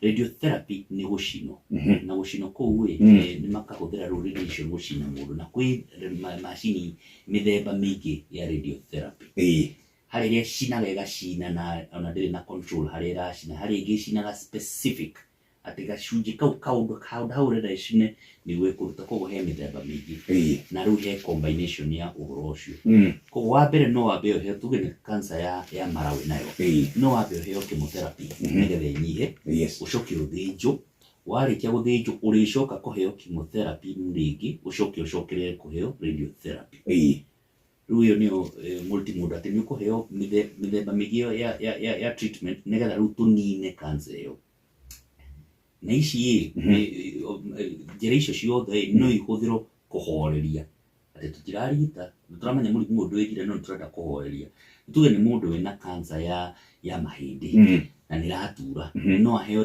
Radiotherapy nĩ gũcinwo. Na gũcinwo kũu ĩ, nĩ makahũthĩra rĩu radiation gũcina mũndũ, na kwĩ macini mĩthemba mĩingĩ ya radiotherapy. Harĩ ĩrĩa ĩcinaga ĩgacina na ona ndĩrĩ na control harĩa ĩracina, harĩ ĩngĩ ĩcinaga specific atĩ gacunjĩ kau, kaũndũ kaũndũ hau ũrenda ĩcine nĩguo ĩkũruta. Koguo he mĩthemba mĩingĩ. Na rĩu he combination ya ũhoro ũcio. Koguo wa mbere no wambe ũheo, tuge nĩ cancer ya mara wĩ nayo, no wambe ũheo chemotherapy nĩgetha ĩnyihe, ũcoke ũthĩnjwo. Warĩkia gũthĩnjwo, ũrĩcoka kũheo chemotherapy rĩngĩ, ũcoke ũcokerere kũheo radiotherapy. Rĩu ĩyo nĩyo multimode, atĩ nĩ ũkũheo mĩthemba mĩingĩ ya treatment nĩgetha rĩu tũnine cancer ĩyo. Na ici ĩ, njĩra icio ciothe ĩ, no ihũthĩrwo kũhoreria, atĩ tũtirarigita, nĩ tũramenya mũrimũ ũyũ ndwĩthire, no nĩ tũrenda kũhoreria. Tuge nĩ mũndũ wĩna cancer ya mahĩndĩ na nĩ ĩratura, no aheo.